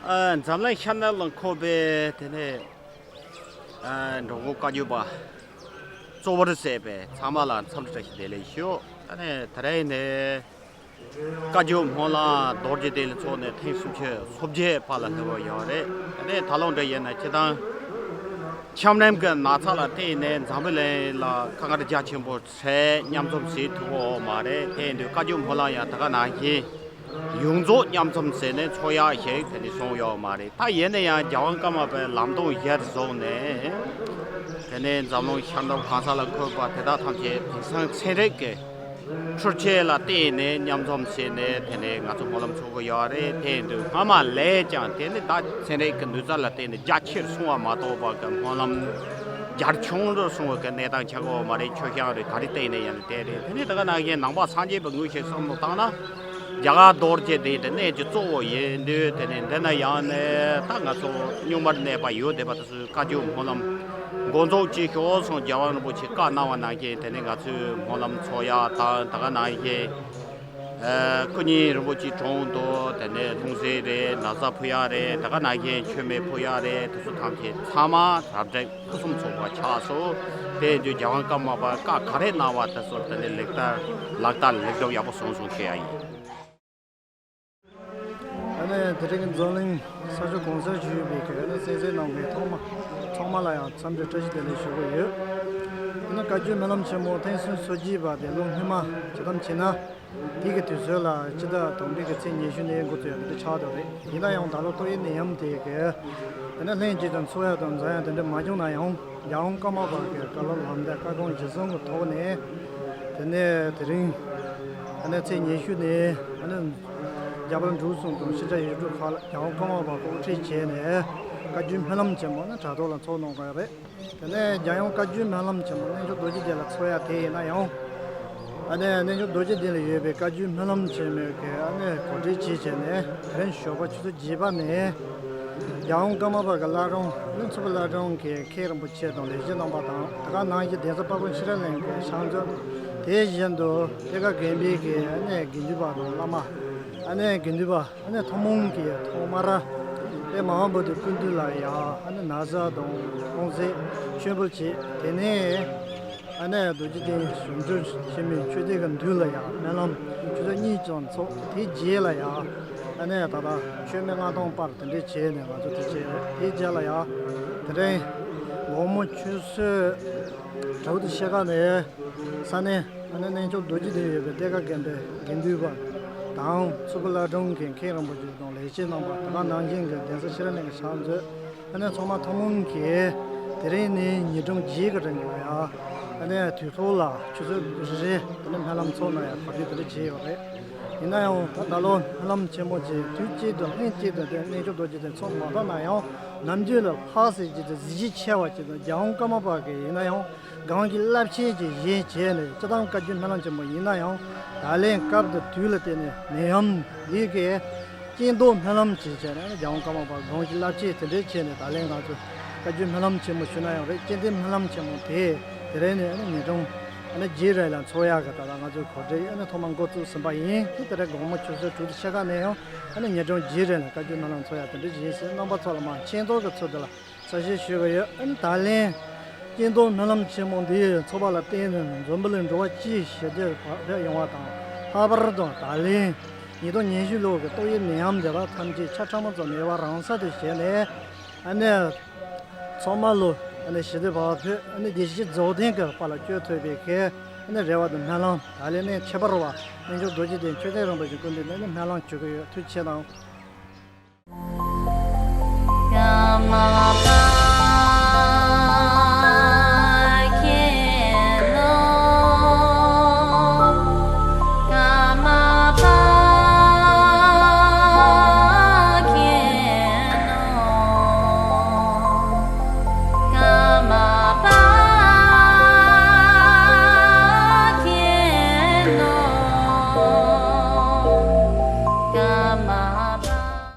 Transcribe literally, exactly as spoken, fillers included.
ཨ། འཛམ་གླིང་ཤར་ནུབ་ལ་འཁོད་པའི་དེ་ནས་ཨ། འགྲོ་མགོན་བཀའ་བརྒྱུད་པ་གཙོ་བོར་མཛད་པའི་ཚང་མ་ལ་འཚམས་འདྲི་བཀྲ་ཤིས་བདེ་ལེགས་ཞུ། ད་ནས་དེ་རིང་ནས་བཀའ་བརྒྱུད་སྨོན་ལམ་རྡོ་རྗེ་གདན་ལ་འཚོགས་ནས་ཐེངས་སུམ་ཅུ་སོ་བརྒྱད་བར་ལ་སླེབས་པ་ཡོད་རེད། ད་ནས་ད་ལོ་འདྲ་ཡིན་ན་སྤྱིར་བཏང་ཆམ་རིམས་ཀྱི་ན་ཚ་ལ་བརྟེན་ནས་འཛམ་བུ་གླིང་ལ་དཀའ་ངལ་རྒྱ་ཆེན་པོ་འཕྲད། མཉམ་འཛོམས་བྱེད་ཐུབ་ཡོད་མ་རེད། དེ་ཡིན་དུས་བཀའ་བརྒྱུད་སྨོན་ལམ་ཡང་ད་ག་ནང་བཞིན་ཡོངས་རྫོགས་མཉམ་འཛོམས་བྱས་ནས་འཚོགས་ཡག་ཞིག་དེ་ནས་བྱུང་ཡོད་མ་རེད། ད་ཡིན་ན་ཡང་རྒྱལ་དབང་ཀརྨ་པའི་ལམ་སྟོན་གཞིར་བཟུང་ནས་དེ་ནས་འཛམ་གླིང་ཤར་ནུབ་གང་ས་ལ་འཁོད་པ་དེ་དག་ཐམས་ཅད་དེང་སང་ཚན་རིག་གི་འཕྲུལ་ཆས་ལ་བརྟེན་ནས་མཉམ་འཛོམས་བྱས་ནས་དེ་ནས་ང་ཚོ་སྨོན་ལམ་འཚོགས་ཀྱི་ཡོད་རེད། དེ་ཡིན་དུས་སྔ་མ་ལས་ཀྱང་དེ་ནི་ད་ཚན་རིག་གི་ནུས་རྩལ་ལ་བརྟེན་ནས་རྒྱ་ཆེར་སོང་བ་མ་གཏོགས་པ་གི་སྨོན་ལམ་རྒྱ་ཆུང་རུ་སོང་བའི་གི་གནས་སྟངས་ཆགས་ཀྱི་ཡོད་མ་རེད། མཆོད་བཤམས་རེད། ག་རེ་བལྟས་ནས་ཡང་དེ་རེད། དེ་ནི་ད་ག་ནང་བཞིན་ནང་པ་སངས་རྒྱས་པའི་ངོས་ཤིག་བསམ་བློ་བཏང་ན་རྒྱ་གར་རྡོ་རྗེ་གདན་དེ་གནས་ཀྱི་གཙོ་བོ་ཡིན་དུས། དེ་ནི་འདི་ན་ཡང་ནས་ད་ང་ཚོ་རྙིང་མར་གནས་པ་ཡོད་བསྡད་པ་དེ་ཚོས་བཀའ་བརྒྱུད་སྨོན་ལམ་འགོ་འཛུགས་བྱེད་ཞོར་སོང་རྒྱལ་དབང་རིན་པོ་ཆེས་བཀའ་གནང་བ་ནང་བཞིན་དེ་ནས་ང་ཚོས་སྨོན་ལམ་འཚོགས་ཡག་དང་། ད་ག་ནང་བཞིན་ཨ། སྐུ་ཉིད་རིན་པོ་ཆེའི་དྲུང་དུ་དེ་ནས་ལྷུང་བཟེད་རེད། ན་བཟའ་ཕུལ་ཡག་རེད། ད་ག་ནང་བཞིན་མཆོད་མེ་ཕུལ་ཡག་རེད། དེ་ཚོ་ཐམས་ཅད་ཚང་མ་གྲ་སྒྲིག་ཕུན་སུམ་ཚོགས་པ་ཆགས་སོང་། དེ་ཡིན་དུས་རྒྱལ་དབང་ཀརྨ་པ་བཀའ་ག་རེ་གནང་བ་དེ་ཚོ་དེ་ནས་ལེགས་བསྟར་ལག་བསྟར་ལེགས་གྲུབ་ཡག་པོ་སོང་སོང་ཞུ་ཡག་ཡིན། ཨ་ནི་དེ་རིང་འཛམ་གླིང་ས་ཕྱོགས་གང་སར་བཞུགས་པའི་གི་ཨ་ནི་གསན་གཟིགས་གནང་བའི་ཐོག་མ་ཚང་མ་ལ་ཡང་འཚམས་འདྲི་བཀྲ་ཤིས་བདེ་ལེགས་ཞུ་གི་ཡོད། ཨ་ནི་བཀའ་བརྒྱུད་སྨོན་ལམ་ཆེན་མོ་ཐེངས་སོ་བརྒྱད་པ་དེ་ལོ་སྔོན་མ་ཇི་ལྟར་བྱས་ན་དེ་གི་དུས་ཚོད་ལ་སྤྱི་ཟླ་དང་པོའི་གི་ཚེས་ཉི་ཤུ་ནས་འགོ་བཙུགས་ཡག་དེ་འདྲ་ཆགས་འདུག་རེད། ཡིན་ན་ཡང་ད་ལོ་ཏོག་དབྱིབས་ནད་ཡམས་དེ་གི་ཨ་ནི་ལྷན་ཅིག་ཏུ་འཚོགས་ཡག་དང་འཛོམས་ཡག་དེ་འདྲ་མ་བྱུང་ན་ཡང་། རྒྱལ་དབང་ཀརྨ་པ་གི་བཀའ་སློབ་ལམ་སྟོན་བཀའ་དགོངས་གཞིར་བཟུང་གི་ཐོག་ནས། དེ་ནས་དེ་རིང་ཨ་ནི་ཚེས་ཉི་ཤུ་ནས་ཨ་ནི་རྒྱ་བལ་འབྲུག་གསུམ་དང་ཕྱི་རྒྱལ་ཡུལ་གྲུ་ཁག་ལ་རྒྱལ་དབང་ཀརྨ་པ་གི་དབུ་ཁྲིད་བྱས་ནས་བཀའ་བརྒྱུད་སྨོན་ལམ་ཆེན་མོ་ནི་དྲ་ཐོག་ལ་འཚོགས་གནང་གི་ཡོད་རེད། དེ་ནས་རྒྱལ་ཡུམ་བཀའ་བརྒྱུད་སྨོན་ལམ་ཆེན་མོ་རྣལ་འབྱོར་རྡོ་རྗེ་གདན་ལ་འཚོགས་ཡག་དེ་ཡིན་ན་ཡང་། ཨ་ནི་རྣལ་འབྱོར་རྡོ་རྗེ་གདན་ལ་ཡོད་པའི་བཀའ་བརྒྱུད་སྨོན་ལམ་ཆེན་མོའི་གི་ཨ་ནི་གོ་སྒྲིག་བྱས་བྱས་ནས་དེ་རིང་ཞོགས་པ་ཆུ་ཚོད་བརྒྱད་པ་ནས། རྒྱལ་དབང་ཀརྨ་པ་གི་བླ་བྲང་ནི་མཚུར་ཕུ་བླ་བྲང་གི་མཁན་རིན་པོ་ཆེ་དང་ལས་བྱེད་རྣམ་པ་དང་། དེ་ག་ནང་བཞིན་གདན་ས་དཔལ་སྤུངས་ཕྱི་རོལ་གླིང་གི་ཕྱག་མཛོད། དེ་བཞིན་དུ་གཏེར་ཁ་དགོན་པའི་གི་ཨ་ནི་དགེ་འདུན་པ་དང་བླ་མ། ཨ་ནི་དགེ་འདུན་པ་ཨ་ནི་ཐུན་མོང་གི་ཐོག་མར་དེ་མ་འོངས་པ་དུ་སྐུ་མདུན་ལ་ཡང་ཨ་ནི་ན་བཟའ་དང་ལྷུང་བཟེད་མཆོད་འབུལ་བྱས། དེ་ནས། ཨ་ནི་རྡོ་རྗེ་གདན་ཞབས་དྲུང་ཆེན་མོའི་མཆོད་རྟེན་གྱི་མདུན་ལ་ཡང་སྨོན་ལམ་ཆུ་ཚོད་གཉིས་ཙམ་ཚོགས། དེའི་རྗེས་ལ་ཡང་ཨ་ནི་ད་ལྟ་མཆོད་མེ་ལྔ་སྟོང་སྤར་དེ་འདྲས་བྱས་ནས་ང་ཚོ་དེ་བྱས་རེད། དེའི་རྗེས་ལ་ཡང་དེ་རིང་དགོང་མོ་ཆུ་ཚོད་དྲུག་དང་ཕྱེད་ཀ་ནས་ས་གནས་ཨ་ནི་རྣལ་འབྱོར་རྡོ་རྗེ་གདན་ཡོད་པའི་གཏེར་ཁ་དགོན་པའི་དགེ་འདུན་པ་དང་མཚུར་ཕུ་བླ་བྲང་གི་མཁན་རིན་པོ་ཆེ་དང་ལས་བྱེད་རྣམ་པ། དེ་ག་ནང་བཞིན་གྱི་གདན་ས་ཕྱི་རོལ་གླིང་གི་ཕྱག་མཛོད། ཨ་ནི་ཚང་མ་ཐུན་མོང་གིས་དེ་རིང་ནི་ཉིན་གྲངས་བརྒྱད་ཀྱི་རིང་ལ་ཡང་ཨ་ནི་དུས་ཐོག་ལ་ཆུ་ཚོད་རེ་རེ་དེ་ནི་སྨོན་ལམ་ཚོགས་གནང་ཡག་གོ་སྒྲིག་དེ་འདྲ་བྱས་ཡོད་རེད། ཡིན་ན་ཡང་ད་ད་ལོ་སྨོན་ལམ་ཆེན་མོ་ཅིག་དུས་གཅིག་ཏུ་ལྷན་ཅིག་ཏུ་དེ་རྣལ་འབྱོར་རྡོ་རྗེ་གདན་ཚོགས་མ་ཐུབ་ན་ཡང་། ནམ་རྒྱུན་ལ་ལྷག་ཟེར་གྱི་དེ་གཟི་བརྗིད་ཆེ་བ་ཅིག་དང་། རྒྱལ་དབང་ཀརྨ་པ་གིས་ཡིན་ན་ཡང་། གང་གི་བསླབ་བྱ་ཅིག་བཞེས་བྱས་ནས་སྤྱིར་བཏང་བཀའ་བརྒྱུད་སྨོན་ལམ་ཆེན་མོ་ཡིན་ན་ཡང་། ད་ལན་སྐབས་དང་དུས་ལ་བརྟེན་ནས་ནད་ཡམས་འདི་གའི་རྐྱེན་ཟློག་སྨོན་ལམ་ཅིག་བྱས་ནས། རྒྱལ་དབང་ཀརྨ་པ་གང་གི་བསླབ་བྱ་དེ་འདྲའི་བྱས་ནས། ད་ལན་ང་ཚོས་བཀའ་བརྒྱུད་སྨོན་ལམ་ཆེན་མོ་ཞུ་ན་ཡང་རེད། རྐྱེན་ཟློག་སྨོན་ལམ་ཆེན་མོ་དེ་དེ་རིང་ནས་ཉིན་གྲངས་བརྒྱད་རིང་ལ་འཚོགས་ཡག་གི་ད་ལྟ་ང་ཚོས་གོ་སྒྲིག་ཐོག་མ་འགོ་བཙུགས་ཟིན་པ་ཡིན། དེ་དེ་རིང་དགོང་མོ་ཆུ་ཚོད་དྲུག་དང་ཕྱེད་ཀ་ནས་ཡང་ཉིན་གྲངས་བརྒྱད་རིང་ལ་བཀའ་བརྒྱུད་སྨོན་ལམ་འཚོགས་ཡག་དེ་འདྲ་ཞིག་ཡིན་ཟེར། རྣམ་པ་ཚོ་ལ་མ་མཁྱེན་རྟོགས་ཀྱི་ཚུལ་དུ་ལ། གསལ་བཤད་ཞུ་གི་ཡོད། ཨ་ནི་ད་ལན་རྐྱེན་ཟློག་སྨོན་ལམ་ཆེན་མོ་འདི་འཚོགས་པ་ལ་བརྟེན་ནས་འཛམ་བུ་གླིང་འགྲོ་བ་སྤྱིའི་ཞི་བདེ་བག་ཕེབས་ཡོང་བ་དང་། ལྷག་པར་དུ་ད་ལན་ཉིས་སྟོང་ཉི་ཤུ་ལོ་གི་ཏོག་དབྱིབས་ནད་ཡམས་འདི་དག་ཐམས་ཅད་ཆ་ཕྲ་མོ་ཙམ་མེད་པ་རང་ས་དུ་བྱས་ནས། ཨ་ནི་ ཚང་མ་ལོ་ཨ་ནི་ཞི་བདེ་བག་ཕེབས། ཨ་ནི་བདེ་སྐྱིད་རྫོགས་ལྡན་གྱི་དཔལ་ལ་སྤྱོད་ཐུབ་པའི་གི་ཨ་ནི་རེ་བ་དང་སྨོན་ལམ། ད་ལན་ནས་ཁྱད་པར་བ་རྣལ་འབྱོར་རྡོ་རྗེ་གདན་ཆོས་ཚན་རིན་པོ་ཆེ་སྐུ་མདུན་ནས་ནི་སྨོན་ལམ་ཞུ་གི་ཡོད། ཐུགས་རྗེ་ཆེ་གནང་།